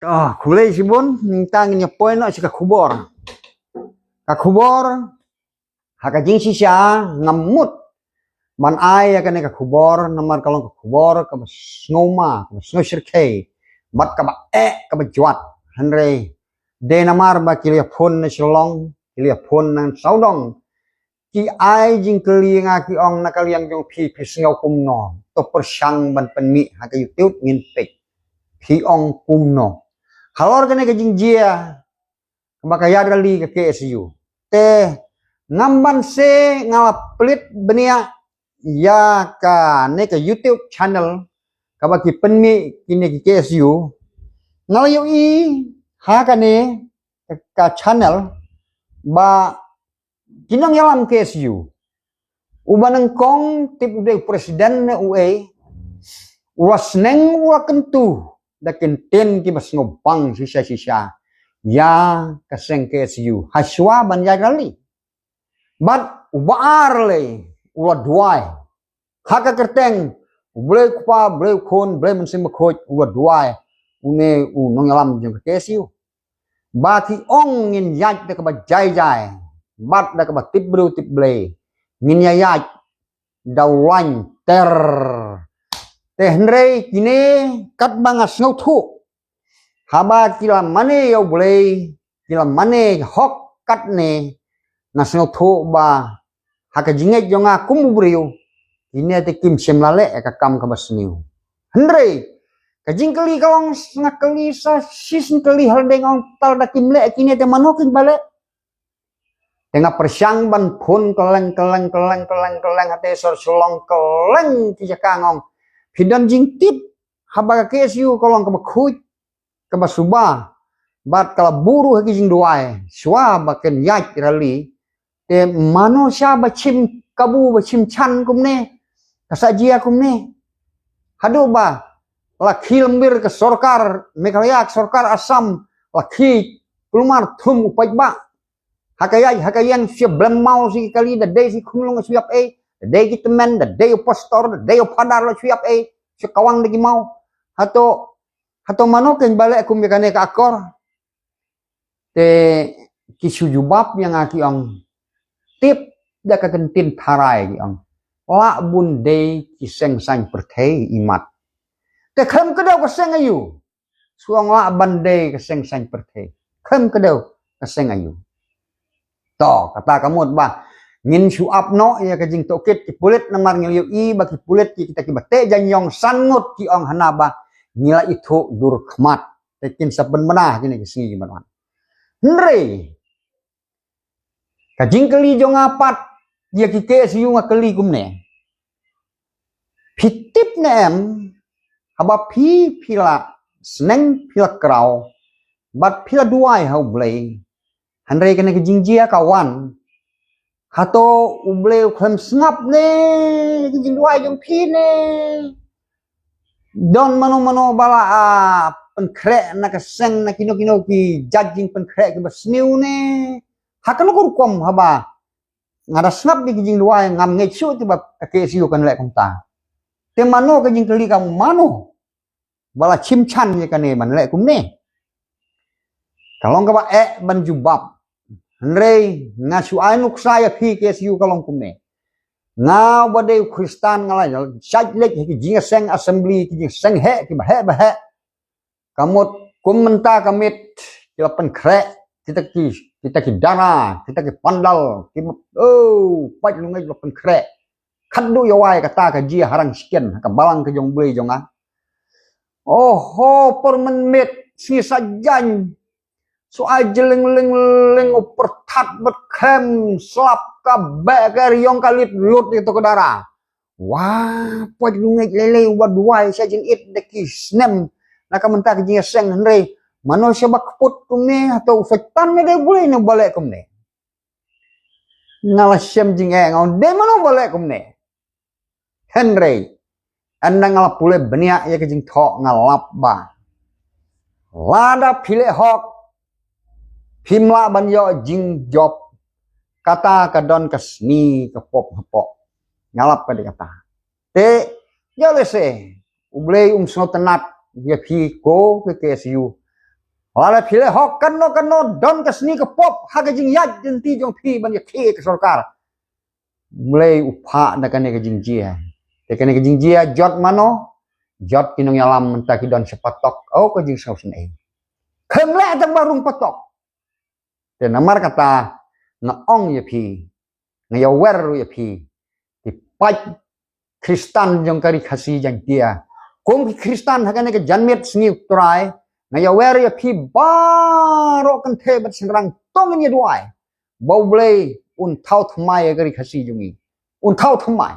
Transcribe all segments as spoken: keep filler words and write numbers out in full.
Ah, khublei shibun, mynta ngin ïa poi noh sha ka khubor. Ka khubor, ha ka jingshisha, ngam mut ban ai ïa kane ka khubor, namar ka long ka khubor kaba sngewma, kaba sngewshyrkhei, bad kaba eh, kaba jwat. Hynrei dei namar ba ki la ïa phone na Shillong, ki la ïa phone na Sawdong, ki ai jingkylli, nga ki ong, na ka liang jong phi, phi sngew kumno? To pyrshang ban pynmih ha ka YouTube, ngin peit phi ong kumno. Halor kane ka jingjia kaba ka ïaid rally ka K S U, te ngam ban se, nga la plie bniah ïa kane ka YouTube channel kaba ki pynmih kine ki K S U. Nga la ïohi ha kane ka channel ba ki nongïalam K S U, uba nyngkong, tip u dei u president ne uei, u la sneng, u la kyntu da ki ktien kiba sngewbang shisha shisha ïa ka seng K S U ha shuwa ban ïaid rally. Bad uba ar lei, u la duwai ha ka kyrteng U Blei Kpa, U Blei Khun, U Blei Mynsiem Bakhuid, u la duwai une u nongïalam jong ka K S U ba ki ong, ngin ïaid da kaba jai jai bad da kaba tip briew tip Blei, ngin ïa ïaid da u lain ter. Te hynrei kine, katba nga sngewthuh, haba ki la mane ïa U Blei, ki la mane hok katne, nga sngewthuh ba ha ka jingngeit jong nga kum u briew, kine te kim shym la leh ka kam kaba sniew. Hynrei ka jingkylli ka long, nga kylli sa shisien kylli, haba dei nga ong, tang da kim leh kine te mano kin ba leh? Te nga pyrshang ban phone kylleng kylleng kylleng kylleng kylleng ha te sor Shillong, kylleng ki jaka, nga ong, phi don jingtip haba ka K S U ka long kaba khuid, kaba suba, bad ka la buh ruh ha ki jingduwai shuwa ba kan ïaid rally, te mano sha ba shim kabu, ba shim chan kumne, ka sa jia kumne? Haduh ba la khie lembir ka sorkar Meghalaya, ka sorkar Assam, la khie kulmar thum u paidbah ha ka ïaid ha ka ïeng, shu blem maw sha ki kali, da dei sha ki khunlung shu ïap ei, da dei ki tymmen, da dei u pastor, da dei u phadar la shu ïap ei, shu kawang da ki maw. Hato, hato mano kin ba leh kum ïa kane ka akor? Te ki shu jubab ïa nga, ki ong, tip da ka ktien tharai, ki ong, lah bun dei ki seng saiñ pyrthei imat. Te khlem kdew ka seng aïu? Shu ong lah ban dei ka seng saiñ pyrthei, khlem kdew ka seng aïu? To, kata ka mut ba ngin shu ap noh ïa ka jingtohkit ki pulit, namar ngi la ïohi ba ki pulit, ki, kita kiba teh jaiñïong, san ngut ki ong hana ba ngi la ithuh dur khmat. Te kin sa pynbna ha kine ki sngi kiban wan. Hynrei ka jingkylli jong nga pat ïa ki K S U, nga kylli kumne, phi tip ne em, haba phi, phi la sneng, phi la kraw bad phi la duwai ha U Blei, hynrei kane ka jingjia ka wan, hato U Blei u khlem sngap ne ïa ki jingduwai jong phi ne? Don mano mano ba la, ah, pynkhreh na ka seng, na kino kino ki jait jingpynkhreh kiba sniew ne? Ha kano ka rukom haba nga da sngap ïa ki jingduwai, ngam ngeit shuh te ba ka K S U kan leh kumta? Te mano ka jingkylli, ka mano ba la shim chan ïa kane ban leh kumne? Ka long kaba eh ban jubab. Hynrei nga shu ai nuksa ïa phi, K S U ka long kumne. Nga uba dei u Khristan, nga la shait leit ha ki jingïaseng assembly, ki jingïaseng heh kiba heh ba heh. Ka mut kum mynta ka miet, ki la pynkhreh kita ki, kita ki dara, kita ki pandal, ki, oh, pait lungeit, la pynkhreh. Khadduh ïa wai kata ka jia ha Rangshken, ha ka balang ka jong U Blei jong nga. Oho, por mynmiet, sngi Saitjaiñ, shu ai jylliew lynglyng u pyrthat bad khlem slap, ka beh ka riong ka leit lut ïa kato ka dara. Wah, pait lungeit lei lei, uba duwai sha jingit da ki snem na ka bynta ka jingïaseng, hynrei mano sha ba kput kumne? Hato u Soitan ne dei U Blei ne ba leh kumne? Nga la shem jingeh, nga ong, dei mano ba leh kumne? Hynrei ynda nga la pule bniah ïa ka jingthoh, nga lap ba lada phi leh hok, phim lah ban ïoh jingjop, kata ka don ka sngi ka pop hapoh. Nga lap ka dei kata. Te ïoh lehse U Blei um sngewtynnat ïa phi ko ka K S U, Lada phi leh hok kano kano, don ka sngi ka pop ha ka jingïaid lynti jong phi ban ïakhih ka sorkar, U Blei u phah na kane ka jingjia. Te kane ka jingjia jot mano? Jot ki nongïalam mynta ki don sha patok. Oh, ka jingsngewsynei. Khlem leh tang ba rung patok. Te namar kata nga ong ïa phi, nga ïawer ruh ïa phi, ki paid Khristan jong ka Ri Khasi Jaiñtia, kum ki Khristan ha kane ka janmiet sngi U Trai, nga ïawer ïa phi baroh kynthei bad shynrang, to ngin ïa duwai ba U Blei un thaw thymmai ïa ka Ri Khasi jong ngi. Un thaw thymmai.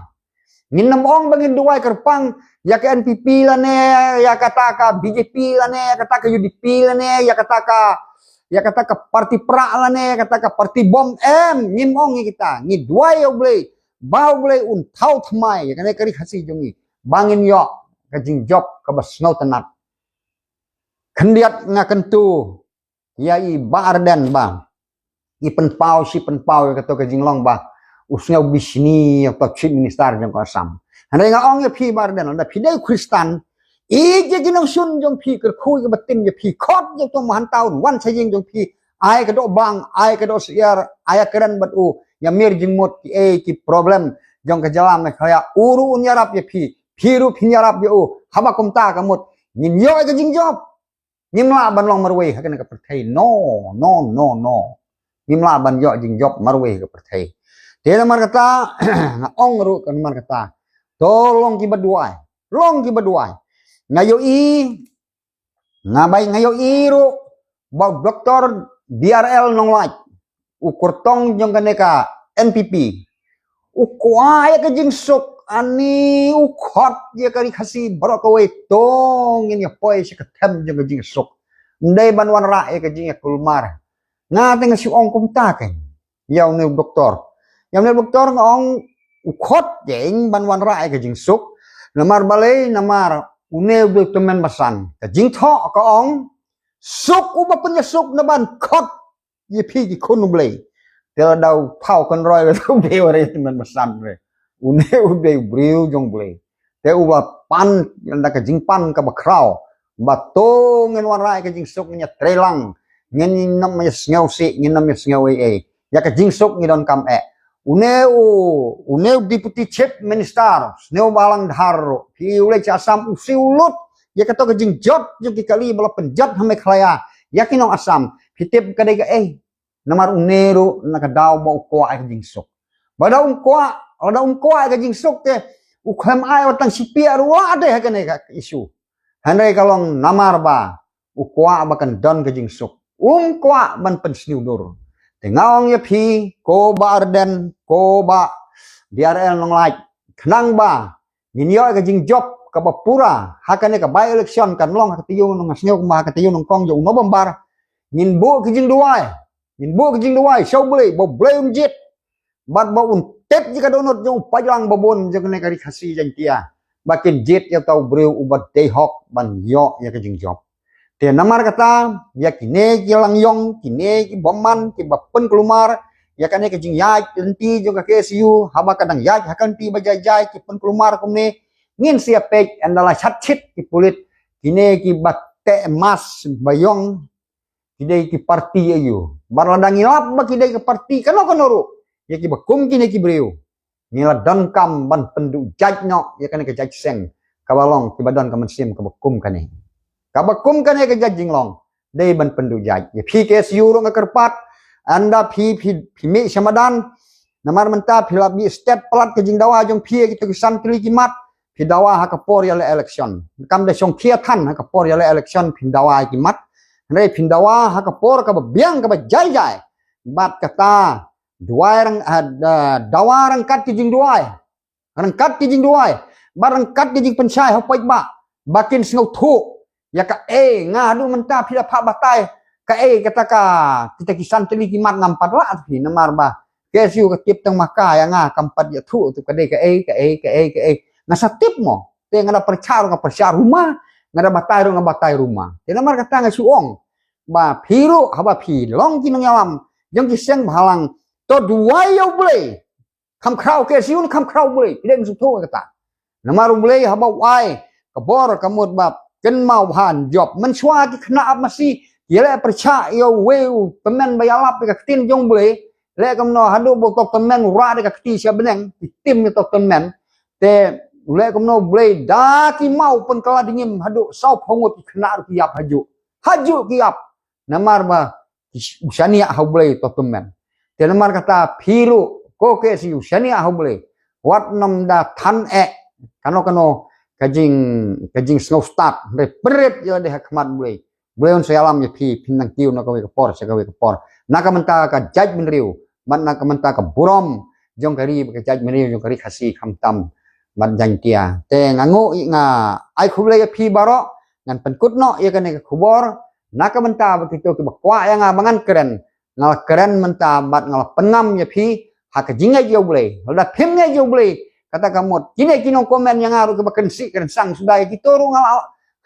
Ngin ym ong ba ngin duwai kyrpang ïa ka N P P lane, ïa kata ka B J P lane, ïa kata ka U D P lane, ïa kata ka, ïa kata ka parti prah lane, ïa kata ka parti bom, em, ngim ong ïa kita. Ngi duwai ïa U Blei ba U Blei un thaw thymmai ïa kane ka Ri Khasi jong ngi, ba ngin ïoh ka jingjop kaba sngewtynnat. Khyndiat nga kyntu ïa i Bah Ardent ba i pynpaw shi pynpaw ïa kato ka jinglong ba u sngew bishni ïa uto u Chief Minister jong ka Assam. Hynrei nga ong ïa phi Bah Ardent, lada phi dei u Khristan, ïeit ïa ki nongshun jong phi, kyrkhu ïa ka batim jong phi, khot ïa uto u mahanta un wan sha ïing jong phi, ai ka doh bang, ai ka doh syiar, ai ïakren bad u, ïamir jingmut kiei ki problem jong ka jylla Meghalaya, u ruh un ïarap ïa phi, phi ruh phin ïarap ïa u. Haba kumta ka mut ngin ïoh ïa ka jingjop. Ngim lah ban long marwei ha kane ka pyrthei. No, no, no, no. Ngim lah ban ïoh jingjop marwei ha ka pyrthei. Te namar kata nga ong ruh ka namar kata, to long kiba duwai. Long kiba duwai. Nga ïohi, nga bai nga ïohi ruh ba u Doktor D R L Nonglait, u kyrtong jong kane ka N P P, u kwah ïa ka jingsuk. Ani u khot ïa ka Ri Khasi baroh kawei, to ngin ïa poi sha ka them jong ka jingsuk. Ym dei ban wanrah ïa ka jingïakulmar. Nga te nga shu ong kumta kein ïa une u doktor. Ïa une u doktor nga ong u khot kein ban wanrah ïa ka jingsuk. Namar balei? Namar une u dei u tymmen basan. Ka jingthoh ka ong, suk uba pynïasuk na ban khot ïa phi ki khun U Blei. Te lada u thaw kynroi, lada u dei u re tymmen basan re, une u dei u briew jong U Blei. Te uba pan da ka jingpan kaba khraw ba to ngin wanrah ïa ka jingsuk, ngin ïa trei lang, ngin nym ïa sngewsih, ngin nym ïa sngew ei ei. Ïa ka jingsuk ngi donkam eh. Une u, une u Deputy Chief Minister, sniew ba lang dhar ruh, phi u leit sha Assam, u siew lut ïa kato ka jingjot jong ki kali ba la pynjot ha Meghalaya ïa ki nong Assam. Phi tip ka dei kaei? Namar une ruh na ka daw ba u kwah ïa ka jingsuk. Ba da um kwah, ba da um kwah ïa ka jingsuk te u khlem ai wat tang shipiah ruh la dei ha kane ka issue. Hynrei ka long namar ba u kwah ba kan don ka jingsuk. Um kwah ban pynsniew dur. Te nga ong ïa phi, ko Bah Ardent, ko Bah D R L Nonglait, khnang ba ngin ïoh ïa ka jingjop kaba pura ha kane ka by election kan long ha ka taïew nong, nga sngew kumba ha ka taïew nyngkong jong u November. Ngin buh ka jingduwai, ngin buh ka jingduwai sha U Blei ba U Blei un jied, bad ba un tep ïa ka dohnud jong u paidlang babun jong kane ka Ri Khasi Jaiñtia ba kin jied ïa uta u briew uba dei hok ban ïoh ïa ka jingjop. Te namar kata, ïa kine ki langïong, kine ki bymman kiba pynkulmar ïa kane ka jingïaid lynti jong ka K S U, haba ka dang ïaid ha ka lynti ba jai jai ki pynkulmar kumne, ngin sa ïa peit ynda la shat shit ki pulit, kine kiba teh mask ba ïong, ki dei ki parti aïu. Bad lada ngi lap ba ki dei ki parti kano kano ruh, ïa kiba kum kine ki briew, ngi la donkam ban pynduh jait noh ïa kane ka jait seng kaba long, kiba don ka mynsiem kaba kum kane. Kaba kum kane ka jait jinglong dei ban pynduh jait. Ïa phi K S U ruh nga kyrpad, ynda phi, phi, phi mih sha madan, namar mynta phi la mih stet palat ka jingdawa jong phi ïa kito ki san tylli ki mat, phi dawa ha ka por ïaleh election. Kam da shong khia than ha ka por ïaleh election phin dawa ïa ki mat. Hynrei phin dawa ha ka por kaba biang kaba jai jai. Bad kata, duwai rang, ah, da-, dawa ryngkat ki jingduwai. Ryngkat ki jingduwai. Bad ryngkat ki jingpynshai ha u paidbah ba kin sngewthuh ïa kaei. Nga haduh mynta phi la phah batai kaei kata ka, kita ki san tylli ki mat, ngam pat lah phi, namar ba K S U ka tip tang ma ka, ïa nga kam pat ïathuh tu ka dei kaei, kaei, kaei, kaei. Nga sa tip mo. Te nga da pyrshah ruh nga pyrshah ruh ma, nga da batai ruh nga batai ruh ma. Te namar kata nga shu ong ba phi ruh haba phi long ki nongïalam jong ki seng bhalang, to duwai ïa U Blei. Kham khraw K S U ne kham khraw U Blei, phi dei ban sngewthuh kata. Namar U Blei haba u ai ka bor ka mut ba kynmaw bha ban jop. Mynshuwa ki khynnah ap masi Ïa leh pyrshah ïa uwei u tymmen ba ïalap ïa ka ktien jong U Blei. Leh kumno haduh ba u tymmen u rah da ka kti sha bneng, ki tim ïa u tymmen. Te leh kumno U Blei da ki maw pynkylla dngim haduh saw phew ngut ki khynnah ruh ki ïap hajuh. Hajuh ki ïap. Namar ba u shaniah ha U Blei u tymmen. Te namar kata phi ruh ko ke si u shaniah ha U Blei. Wat nym da than eh kano kano ka jing, ka jingsngewstad, hynrei pynrit ïa lade ha khmat U Blei. U Blei un sa ïalam ïa phi, phin nang kiew na kawei ka por sha kawei ka por. Na ka bynta ka jaitbynriew bad na ka bynta ka burom jong ka ri bad ka jaitbynriew jong ka ri Khasi khamtam bad Jaiñtia. Te nga nguh, nga ai khublei ïa phi baroh, ngan pynkut noh ïa kane ka khubor na ka bynta ba kito kiba kwah ïa nga ba ngan kren. Nga la kren mynta bad nga la pynngam ïa phi ha ka jingngeit ïa U Blei. Lada phim ngeit ïa U Blei, kata ka mut kine ki nongkomen ïa nga ruh kiba kren sih kren sang suda ïa kito ruh nga la,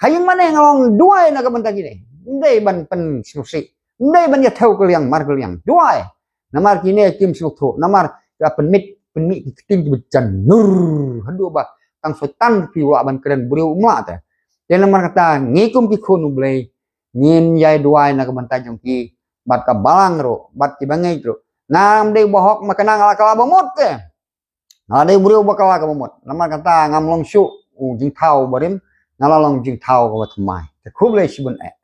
ha ïing mane nga long duwai na ka bynta kine. Ym dei ban pynsngewsih, ym dei ban ïathew kylliang mar kylliang, duwai. Namar kine kim sngewthuh, namar ka pynmih, pynmih ki ktien kiba jan nur haduh ba tang soitan phi lah ban kren briew um lah te. Te namar kata ngi kum ki khun U Blei ngin ïai duwai na ka bynta jong ki bad ka balang ruh bad kiba ngeit ruh. Ngam dei ba hok ma kane nga la kylla ba mut te. Nga la dei briew ba kylla kaba mut. Namar kata ngam long shuh u jingthaw barim, nga la long jingthaw kaba thymmai. Te khublei shibun eh.